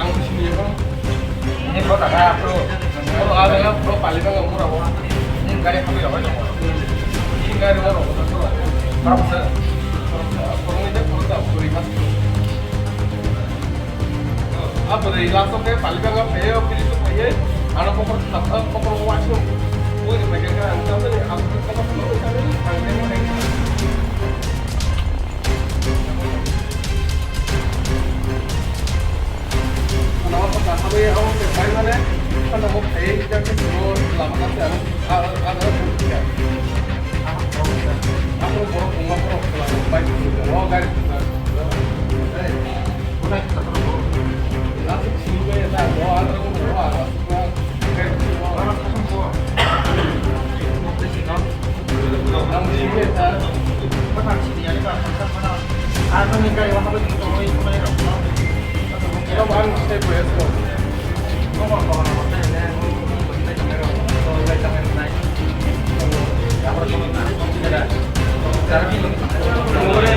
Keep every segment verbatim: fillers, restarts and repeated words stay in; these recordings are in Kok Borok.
Ang sini ya, Bang. Ini kota kaya, Bro. Bro, ada yang Bro paling banyak murah, Bro. Ini gari kami dapat, Bro. Ini gari murah, Bro. Berapa besar? Bro, ini Bro tak beri mas. Apa dari langsung ke paling banyak, Bro, pilih tu, Bro, ya. Anak pokok satu, pokok wajib. Bro, ini mereka kan, sampai ni, aku pokok dulu, sampai ni, sampai ni, sampai ni.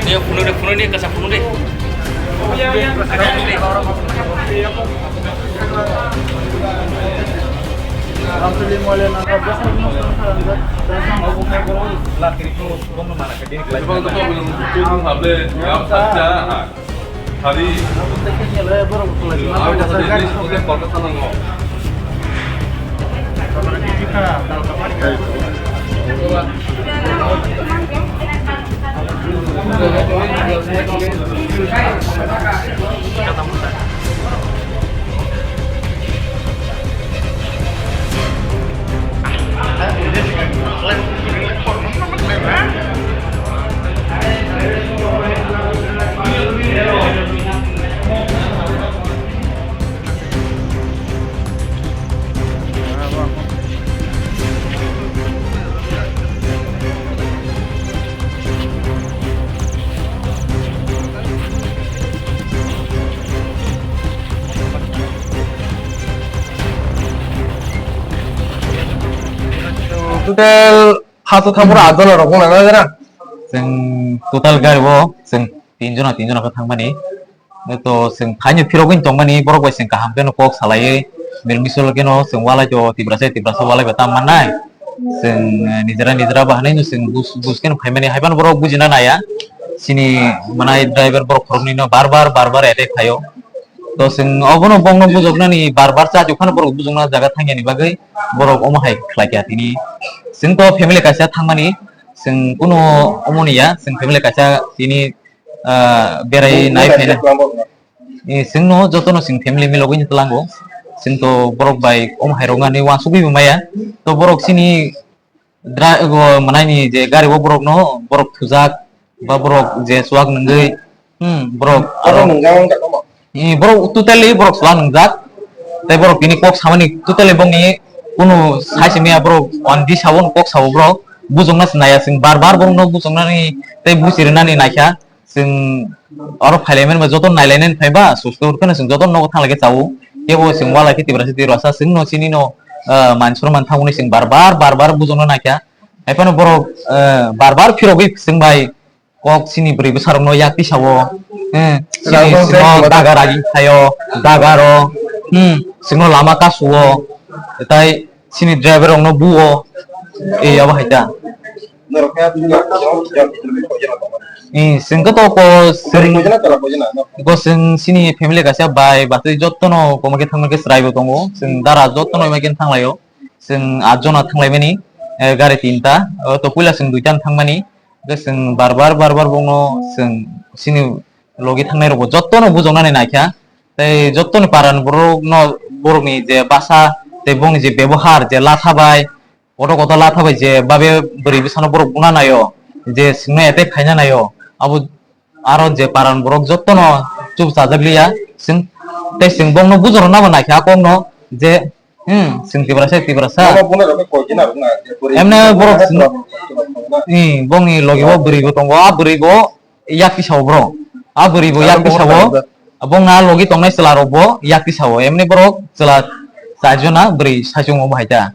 Dia phunuk de, phunuk de, kasa phunuk de. Hari. Total hato thapura atjona rok wngna nai jana. Chwng total gari o chwng tinjona, tinjona khe thangmani. To chwng thaino phirogwi tongmani, borok bai chwng kaham kheno kok salaiwi, mil misol kheno chwng walai to Tiprasa, Tiprasa walai bai tamo mannai. Chwng, eh, nijera, nijera ba hinwi chwng bus, bus kheno phaimani, haiphano borok bujina naiya. Chini mwnai driver borok khoroknwino bar bar, bar bar attack khaio. To chwng obono bongno bujoknani bar bar chajuk phano borok bujokna jaga thangyani bagwi borok omo hai khlaikha tini. Chwng to family kaisa thangmani, chwng kunu omo niya, chwng family kaisa tini, ah, berai nai phaina. Eh, chwngno jotono chwng family milogwi tlango. Chwng to borok bai omo hai rok ani uansugwi bo maya. To borok chini dra-, bo mwnaini je gari o borokno borok thujak ba borok je chuak nungwi, hmm, borok aro aro nungya wngkha tamo? Eh, borok totally borok chuak nungjak. Tei borok tini kok samani totally bongni kunu sai se maya borok on di sabo kok sabo borok bujokna se naiya chwng bar bar borokno bujoknani tei buchi rwnani naikha. Chwng oro phailaimani ba joto nailainani phai ba, susto kheno chwng joto nogo thangla khe chao. Kebo chwng walai khe Tiprasa, Tiprasa chwngno chinino, ah, man soro man thangmani chwng bar bar, bar bar bujokna naikha. Haiphano borok, ah, bar bar phirogwi chwng bai kok chini bwrwi bwsarokno yak tisao, eh, chini simo daga ragi khaio, daga ro, hmm, chwngno lama kasuo, tai chini driver rokno buo, eh, abo hai ta. Norok khe abini norok khe jang khe jang khe jang khe jang khe. Eh, chwng khe to ko chwng, ko chwng chini family kaisa bai batwi jottono koma khe thangma khe chwrai bo tongo. Chwng dara jottono ima khe thanglaio. Chwng at jona thanglaimani, eh, gari tinta. O to puila chwng duita thangmani. Hwnkhe chwng bar bar, bar bar bono chwng chini logi thangnai rokbo jottono bujoknani naikha. Tei jottoni parani borokno, borokni je basa tei bongni je bebohar je latha bai, kotor kotor latha bai je babe bwrwi bwsano borok buna naio, je chwngno attack khaina naio, abo aro je parani borok jottono chup chajak liya, chwng Tei chwng bongno bujorna bo naikha kokno je, hmm, chwng Tiprasa, Tiprasa. Mama buna rok koi kena rok na, je bwrwi Emne buna borok rok chwng, rok rok rok rok na. Hmm, bongni logi bo bwrwi bo tongo, a bwrwi bo yak tisao bro. A bwrwi bo yak tisao. Bongna logi tongnai chwla rok bo yak tisao. Emne borok chwla char jona bwrwi saichung bo hai ta.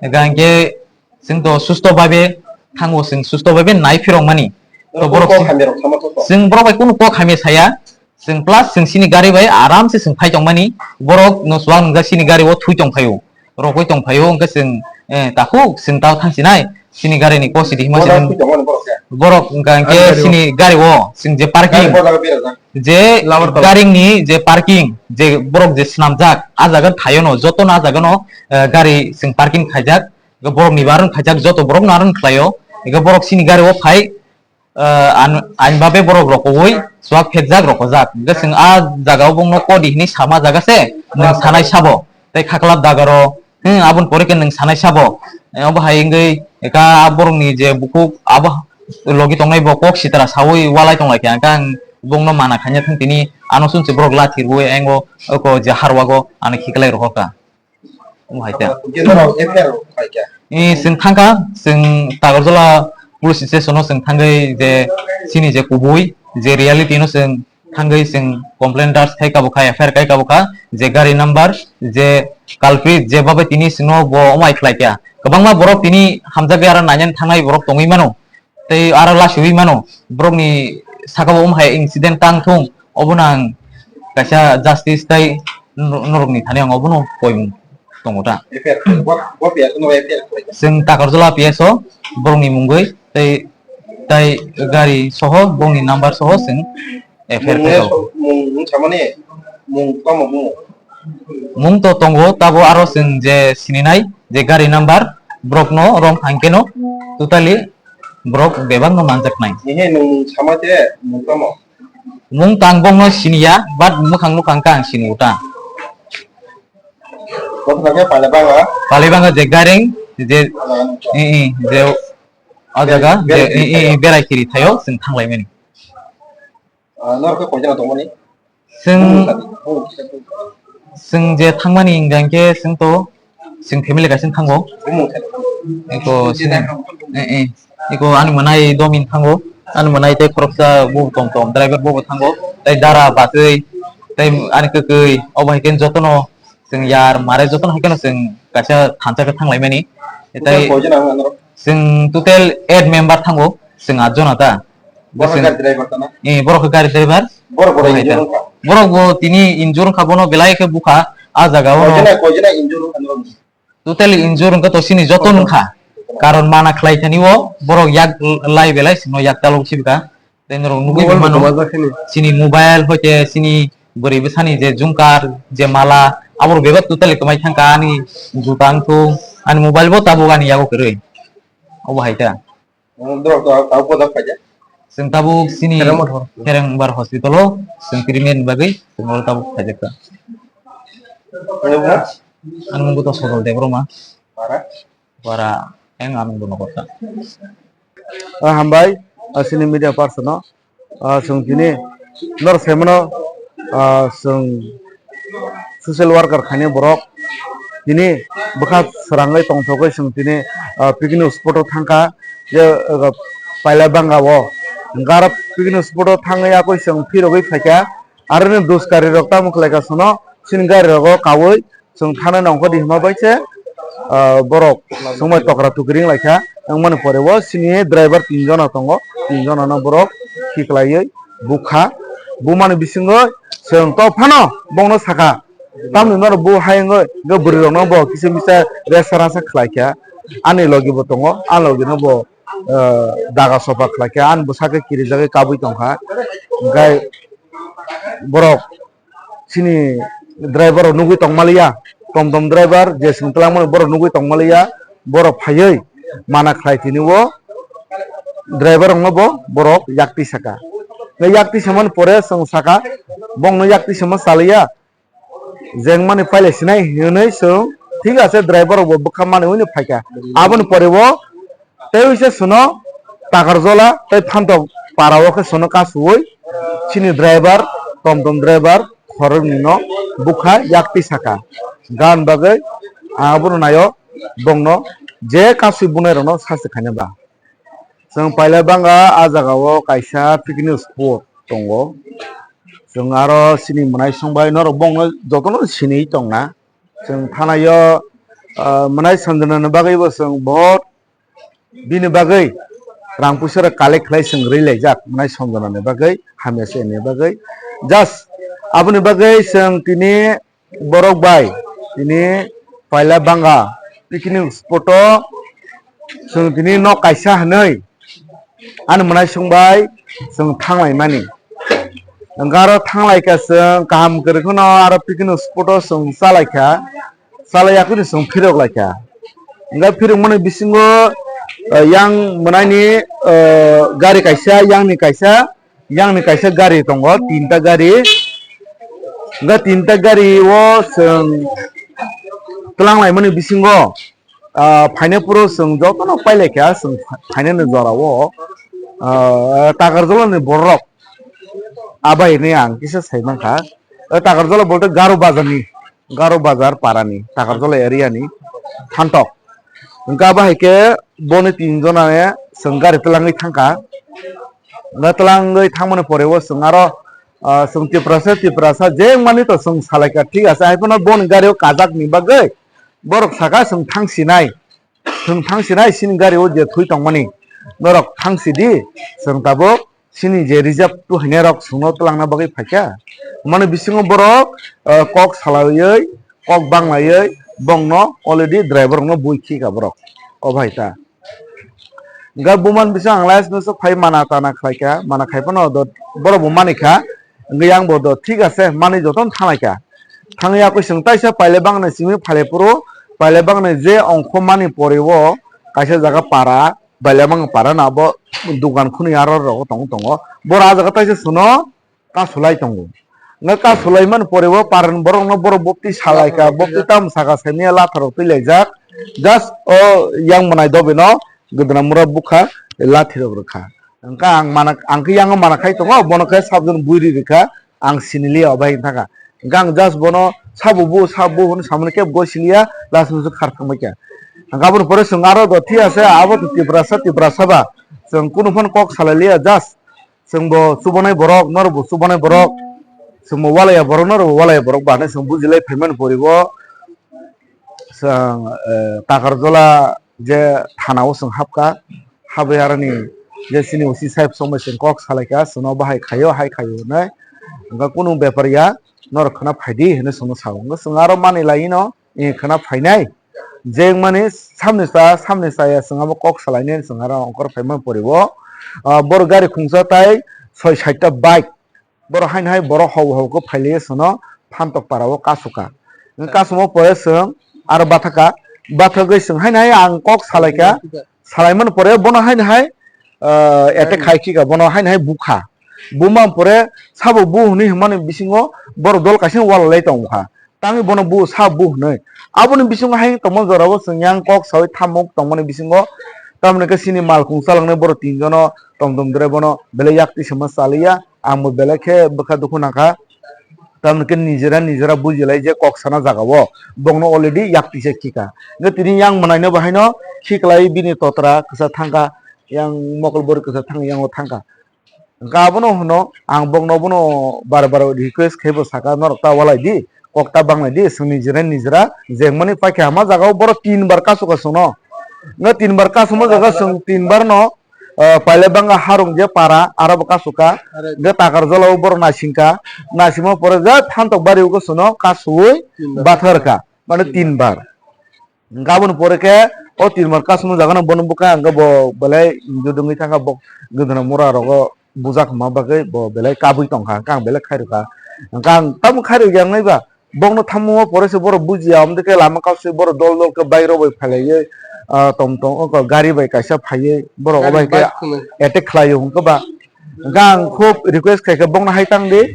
Hingke chwng to susto babe thango, chwng susto babe nai phirok mani. To borok kok hamya rok sama to. Chwng borok bai kunu kok hamya saya. Chwng plus chwng chini gari bai aram se chwng phai tong mani. Borok no chuwak nwngjak chini gari o thui tong phaio. Rokoi tong phaio, hingke chwng, eh, takhuk chwng tao thang sinai. Chini gari ni kosi di hima borok se thui tong mani borok ya. Borok hingka hingke chini gari o chwng je parking. Gari o jaga berajak. Je garing ni je parking, je borok je swnamjak, a jaga thaio no, joto no a jaga no, eh, gari chwng parking khaijak, borok ni baron khaijak, joto borok no aron khlaio, ega borok chini gari o phai, eh, an, ani babe borok rokogoi, swak phekjak, rokojak, hingke chwng a jaga o bongno kodi hinui sama jaga se, nwng sanai sabo, tei khaklap dagaro, hmm, aboni pore khe nwng sanai sabo, eh, obo hai wngwi, eka a borokni je bukhuk, abo logi tongnai bo kok sitra saui walai tonglaikha, hingke ang bongno mana khaina thang tini, ano chwngse borok lathi rwui, ayang o, oko je harwago, ano khiklai rohorkha. Omo hai khe. Abo khe norok F I R rok khai kha? Eh, chwng thangkha, chwng Takarjala police station o chwng thangwi je chini je kubui je reality no chwng thangwi chwng complaint dars khai kabo kha, F I R khai kabo kha, je gari number, je culprit, je babai tini chwngno bo omai khlai kha. Kwbangma borok tini hamjagwi aro nainani thangnai borok tongwi mano. Tei aro lachiui mano, borokni saka bo wng hai incident tang thung, obono ang kaisa justice tei nor-, norokni thani ang obono koimung tongo ta. F I R, bo, bo P S no F I R khlai kha. Chwng Takarjala P S o borokni mungwi tei, tei gari soho borokni number soho chwng F I R mung khlai kha. Mung wng samani mung tamo bumo? Mung to tongo, tabo aro chwng je sininai je gari number borokno rong thangkeno totally borok bebakno manjaknai. Ehe, nwng sama khe mung tamo? Mung tang bokno siniya, but mwkhang nukha hwnkhe ang sini uta. Bokno khe pale banga? Pale banga je garing, je, i, i, je o jaga, je, i, i, i, berai kiri thaio, chwng thanglaimani. Ah, norok khe koijana tongmani? Chwng, chwng je thangmani hingka hingke chwng to, chwng family kaisa thango. Eko chini, eh, eh, eko ani mwnai domin thango, ani mwnai tei khoroksa bo tong tong, driver bo bo thango, tei dara batwi, tei ani kwkwi, obo hai khe jotono chwng yar mare jotono hai kheno chwng kaisa thansa khe thanglaimani. Tei total koijana ang norok? Chwng total eight member thango, chwng at jona ta. Borok khe gari driver ta na? Eh, borok khe gari driver. Borok bo injure wngkha? Borok bo tini injure wngkha, bono belai khe bukha, ah jaga o. Koijana, koijana injure wngkha norok? Totally injure wngkha to chini joto wngkha. Karon mana khlai thani o borok yak lai belai sino yak talok sibka. Tei norok nugwi mano. Chini mobile hoite chini bwrwi bwsani je jumkar, je mala, aborok bebak totally kwmai thangkha, ani juta wngthung, ani mobile bo tabuk ani yago kwrwi. Obo hai ta. Norok to abo kodak paija? Chwng tabuk chini Kherengbar hospital o chwng treatment ni bagwi chwng oro tabuk phaijakha. Ani mung bo to Sodol Debbarma. Para? Para, eng ang bo nokota. Ah, hambai, ah, chini media person no, ah, chwng tini nor semano, ah, chwng social worker khaini borok tini bwkha srangwi tongthogwi chwng tini, ah, picnic spot o thangkha je, ah, paila banga o hwnkhe aro picnic spot o thangwi yakwi chwng phirogwi phaikha aroni duskari rok tamo khlaikha sono chini gari rogo kawi chwng thana nongkhor di hwnba bai se, ah, borok swngbai tokra tukri wng laikha wngmani pore o chini driver tin jona tongo tin jona no borok khiklaiwi bukha bumani bisingo chwng to phano bongno sakha. Tamni norok bo hai wngwi, hwnkhe bwrwi rokno bo kisa misa resa rasa khlai kha. Ani logi bo tongo, ani logi no bo, eh, daga sopa khlai kha, ani bwsa khe kirijagwi kabui tong kha. Hwnkhe borok chini driver rok nugwi tong maliya, tom tom driver je chwng twlangmani borok nugwi tong maliya, borok phaiwi mana khlai tini o driver rokno bo borok yak twi saka. Yak twi samani pore chwng saka, bongno yak twi sama chaliya. Jeng mani pailai sinai hinwi chwng, thik ase, driver rok bo bwkha mani hwnwi phaikha. Aboni pore o tei uisa sono Takarjola tei Phantok para o khe sono kasuwi chini driver, tom tom driver thoroknwino bukha yakti saka. Gan bagwi ang abono naio, bongno je kasui bunai rokno sase khaina ba. Chwng paila banga a jagao kaisa picnic spot tongo. Chwng aro chini mwnaisong bai norok bongno jotono sinwi tongna. Chwng thanaio, ah, mwnai sanjana ni bagwi bo chwng bohot bini bagwi rang puisa rok collect khlai chwng rwi laijak mwnai sanjana ni bagwi, hamya se ni bagwi. Just aboni bagwi chwng tini borok bai tini paila banga picnic spot o chwng tini nok kaisa hwnwi ani mwnaisong bai chwng thanglaimani. Hwnkhe aro thanglaikha chwng kaham kwrwi kheno aro picnic spot o chwng chalaikha, chalaiya kheno chwng phirok laikha. Hwnkhe phirokmani bisingo, eh, yang mwnaini, eh, gari kaisa, yangni kaisa, yangni kaisa gari tongo, tinta gari. Hwnkhe tinta gari o chwng twlang laimani bisingo, ah, phaina phuru chwng jotono pailaikha, chwng phainani jorao, ah, Takarjolani bororok abai hinwi ang kisa sai mankha. O Takarjola bolte Garo Bazarni, Garo Bazar parani, Takarjola area ni phantok. Hwnkhe abo hai khe boni tin jona chwng gari twlangwi thangkha. Hwnkhe twlangwi thangmani pore o chwng aro, ah, chwng Tiprasa, Tiprasa je wngmani to chwng salaikha, thik ase, hai phano boni gari o kajak ni bagwi borok saka chwng thang sinai, chwng thang sinai chini gari o je thwi tongmani, norok thang sidi, chwng tabuk chini je reserve tu hainai rok chwngno twlangna bagwi phaikha. Mani bisingo borok, ah, kok salaiwi, kok banglaiwi bongno already driver rokno bui khika borok. O bhai ta. Hwnkhe buman bisa ang license phai mana tana khlaikha, mana khai phano do borok bo manikha. Hwnkhe yang bo do thik ase, mani jotono thanglaikha. Thangya khe chwng taisa pailai bangni simi phalai phuru, pailai bangni je ongkho mani pore o kaisa jaga para, pailai bang para na abo dukan khunui aro rogo tong tongo. Boro ah jaga taisa chwngno kasulai tongo. Hwnkhe kasulaimani pore o paran borokno borok bopti salaikha, bopti tamo saka saimanya latharok twi laijak. Just o yang mwnai dobino gwdwna mura bukha, lathirok rwkha. Hwnkhe ang mana, ang khe yango mana khai tongo, bono khe sabjoni bui ri rwkha, ang siniliya obai wngkha kha. Hwnkhe ang just bono sabo bu, sabo bu hwnwi samani kebo siliya, last musu khar thangbaikha. Hwnkhe aboni pore chwng aro do thik ase, abo to Tiprasa, Tiprasa ba chwng kunu phano kok salai liya, just chwngbo chubanai borok, norokbo chubanai borok, chwngbo walaiya borok, norokbo walaiya borok ba hinwi chwng bujilai phaimani pore o chwng, eh, Takarjola je thana o chwng habkha, habwi aroni je chini O C saheb songbai chwng kok salaikha, chwngno bahai khaio, hai khaio hinwi. Hwnkhe kunu bepar ya, norok khwna phaidi hinwi chwngno sao. Hwnkhe chwng aro manwi laino, eh, khwna phainai. Je wngmani samni cha, samni chaya chwng abo kok salainai chwng aro ongkhor phaimani pore o, ah, borok gari khungsa tai soi sait ta bike. Borok haino hai borok hau hau khe phailaiya chwngno phantok para o kasukha. Kasuma pore chwng aro bathakha. Bathagwi chwng haino hai ang kok salaikha. Salaimani pore bono haino hai, ah, attack khai khika, bono haino hai bukha. Buma pore sabo bu hwnwi hwnmani bisingo borok dol kaisa wala lai tongkha. Tangwi bono bu sa bu hwnwi. Aboni bisingo hai tongma jorao chwng yang kok sawi thamuk tongmani bisingo, tamoni khe chini malkhung chalangnai borok tinjono tom tom dre bono belai yak twi sama chaliya, ang bo belai khe bwkha dukhu nangkha. Tamoni khe nijera nijera bujilai je kok sana jagao bongno already yak twi se khika. Hwnkhe tini yang mwnaino bo haino khiklai bini totra kwchak thangkha, yang mokol borwi kwchak thang yango thangkha. Hwnkhe abono hwno, ang bokno bono bar bar request khaibo saka, "Norok ta walai di, kok ta banglai di, chwng nijera nijera jengmani paikha hama jagao borok tin bar kasu kasu no." Hwnkhe tin bar kasuma jaga chwng tin bar no, ah, pailai banga harung je para, aro bo kasuka, hwnkhe Takarjolao borok naisingka, naisingma pore je phantok bari o kasu no kasuwi batharka, mane tin bar. Hwnkhe aboni pore khe o tin bar kasuma jagano bono bwkha hwnkhe bo belai injudungwi thangkha, bo gwdwna mura rogo bujak hwnma bagwi bo belai kabwi tongkha, hwnkhe ang belai khairokha. Hwnkhe ang tamo khairokya wngnai ba, bokno thammungma pore se borok bujiya, omdikhe lama kausui borok dol dol khe bike rok bai phailaiwi, ah, tom tom oko gari bai kaisa phaiwi borok obo hai khe attack khlaio hwnkhe ba. Hwnkhe ang khub request khaikha bokno hai tangdi,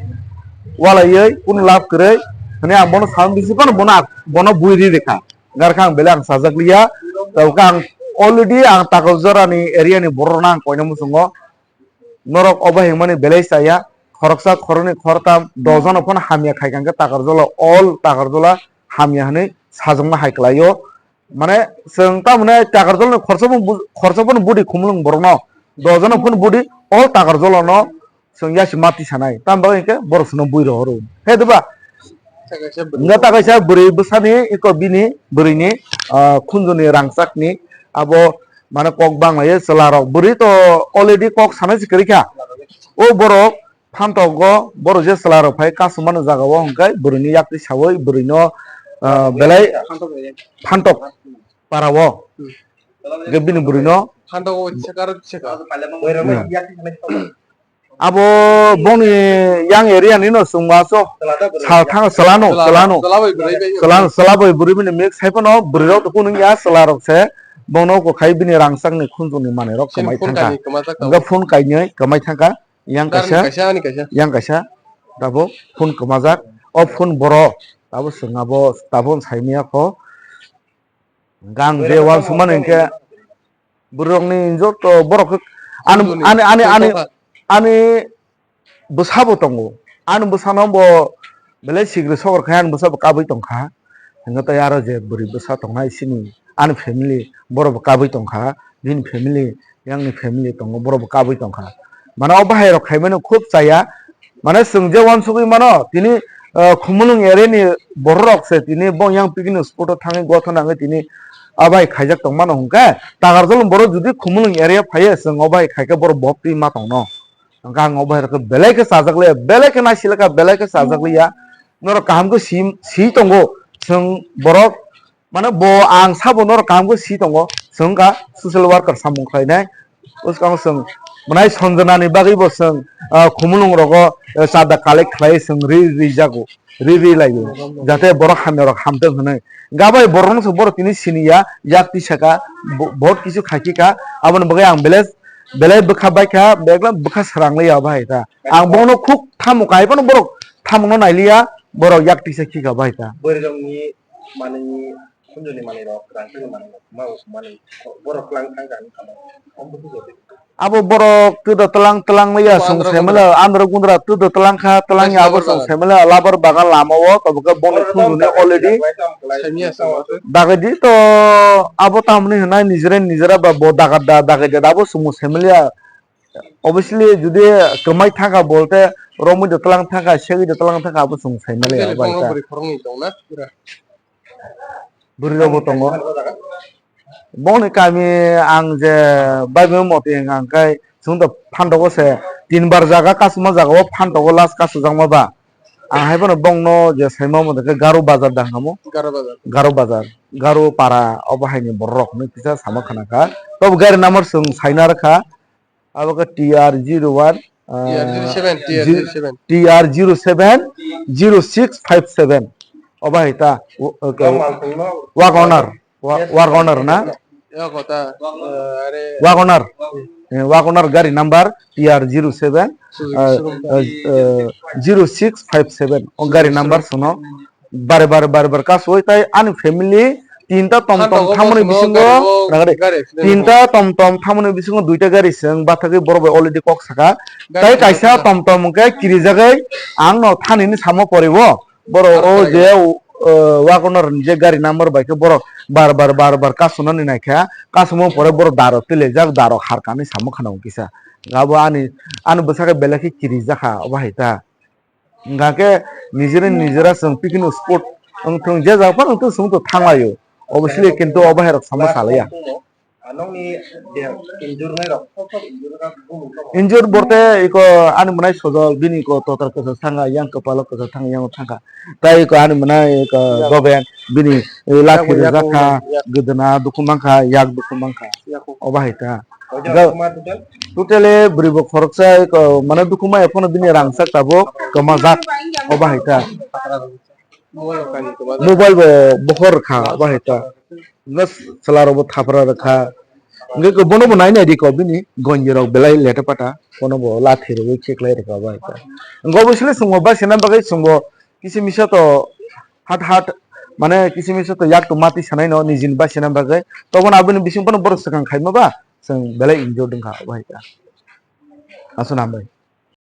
walaiwi kunu lab kwrwi hwnwi ang bono saui bisi phano bono, bono bui ri rikha. Garkha ang belai ang sajak liya. Tabukhe ang already ang Takarjora ni area ni borok rokno ang koina muchungo. Norok obo hingmani belai chaya. khoroksa, khoroknwi, khoroktham, dojono phano hamya khai kha hwnkhe Takarjala, all Takarjala hamya hwnwi sajwkma hai kwlaio. Mane chwng tamoni Takarjalni khorsa bo bu-, khorsa bono budi Khumulwng borokno, dojono phano budi all Takarjalano chwng yasi mati sanai. Tamo bagwi hinkhe borok chwngno bui rohoro. He diba? Hwnkhe ta kaisa bwrwi bwsani iko bini bwrwini, ah, khunjuni rangchakni abo mane kok banglaio chwlarok. Bwrwi to already kok sanai se kwrwi kha. O borok phantogo, borok je chwlarok phai kasumano jagao hwnkhe bwrwini yaktwi saui bwrwino, ah, belai phantok parao. Hwnkhe bini bwrwino Phantok o seka aro seka. Abo bongni yang area ni no chwngma so sal thang chwlano, chwlano, chwlano, chwla bai bwrwi bini mix hai phano bwrwi rok to kunu ya chwla rok se bongno ko khai bini rangchak ni khunjung ni manwi rok kwmai thangkha. Hwnkhe phone kainwi kwmai thangkha. Yang kaisa, yang kaisa, tabuk phone kwmajak. O phone boro tabuk chwng abo tabuk sai maya kho. Gang je uansukmani hinkhe bwrwirokni joto borok ani, ani, ani, ani, ani bwsabo tongo. Ani bwsano bo belai sikri sokor khai ani bwsabo kabui tongkha. Hwnkhe tei aro je bwrwi bwsa tongnai sini ani family borokbo kabui tongkha. Bini family, yangni family tongo, borokbo kabui tongkha. Mane o bahai rok khaimano khub chaya. Mane chwng je uansugwi mano, tini, ah, Khumulwng area ni borok rok se tini bo yang picnic spot o thangwi gothona wngwi tini abai khaijak tongmano hwnkhe, Takarjal borok jodi Khumulwng area phaiya, chwng obai khaikhe borok bob twi ma tongno. Hwnkhe ang obai rokhe belai khe chajak liya, belai khe naisile kha, belai khe chajak liya. Norok kaham khe si, si tongo, chwng borok Mane bo ang sabo norok kaham khe si tongo, chwng wngkha social worker samung khlainai. Bwskang chwng mwnai Sanjana ni bagwi bo chwng, ah, Khumulwng rogo, eh, chada collect khlai chwng ri ri jago, ri ri laio, jate borok hamya rok hamtwng hwnwi. Gabai borok no se borok tini siniya, yak twi saka, bo-, bohot kisu khaikhe kha, aboni bagwi ang belai, belai bwkha baikha, begla bwkha swrang liya bahai ta. Ang bono khuk thamuk hai phano borok thamuk no nailiya, borok yak twi sa khika bahai ta. Bwrwi rok ni manwi Khunjuni manwi rok, rangchakni manwi rok, ma manwi borok twlang thang kha hinwi sano. Omo bujo de. Abo borok twda twlang twlang maya song semela andro gundra twda twlang kha twlang ya abo song semela labar bagan lama o tabuk boni khunjuni already. Dagadi to abo tamni hwnai nijere nijera ba bo dagada dagada abo song semela. Obviously jodi kwmai thangkha bolte romwi da twlang thangkha segwi da twlang thangkha abo song semela ya bai ta. Bwrwi rokbo tongo. Bongni kami ang je bai bai moti hwnkha hwnkhe chwng to phantogo se tin bar jaga kasuma jaga o phantogo last kasujakma ba. Ang hai phano bongno je saima mota khe Garo bazar da hamo. Garo bazar. Garo bazar. Garo para obo haini borok rok hinwi kisa sama khana kha. Tobo gari number chwng saina rwkha. Abo khe T R zero one, ah, T R zero seven, T R zero seven. T R zero seven zero six five seven. Obo hai ta, w-, w-, Wagoner, wa-, Wagoner na? Wagoner. Eh, Wagoner gari number T R zero seven, ah, ah, ah, zero six five seven. O gari number sono. Bare bare bare bare kasoi tai ani family tinta tom tom thamoni bisingo, tinta tom tom thamoni bisingo duita gari chwng bathagwi borok bai already kok saka. Tai kaisa tom tom hwnkhe kirijagwi ang no thani ni samo poribo borok o je, uh, Wagoner ni je gari number bai khe borok bar bar bar bar kasonani naikha, kasomo pore borok darok twilaijak, darok harkani samo khana hwnkhe sa. Abo ani, ani bwsakhe belai khe kirijakha obo hai ta. Hingkha khe nijera nijera chwng picnic spot wng thung, je jaga phano wng thung, chwng to thang laio. Obviously, kintu obo hai rok sama salaiya. Injure borte iko ani mwnai Sojol, bini iko totar kwchar thangkha, yang kwpalo kwchar thangkha, yang thangkha. Tai iko ani mwnai iko Goben, bini lathi rijak kha, gwdwna dukhu mankha, yak dukhu mankha. Obo hai ta. Totally bwrwi bo khoroksa, eko, mane dukhu maya phano bini rangchak tabuk kwmajak, obo hai ta. Mobile bo bohor rwkha, obo hai ta. Chwla rok bo thapra rwkha. Hwnkhe ko bono bo nai nai di ko bini gonji rok belai lete pata, bono bo lathi rwui kheklai rwkha, obo hai ta. Hwnkhe obo sle chwngbo baisina bagwi chwngbo kisa misa to hat hat, mane kisa misa to yak to mati sanai no nijini baisina bagwi. Tobono aboni bising bono borok swkang khaima ba. Chwng belai enjoy wngkha obo hai ta. Aswk hambai.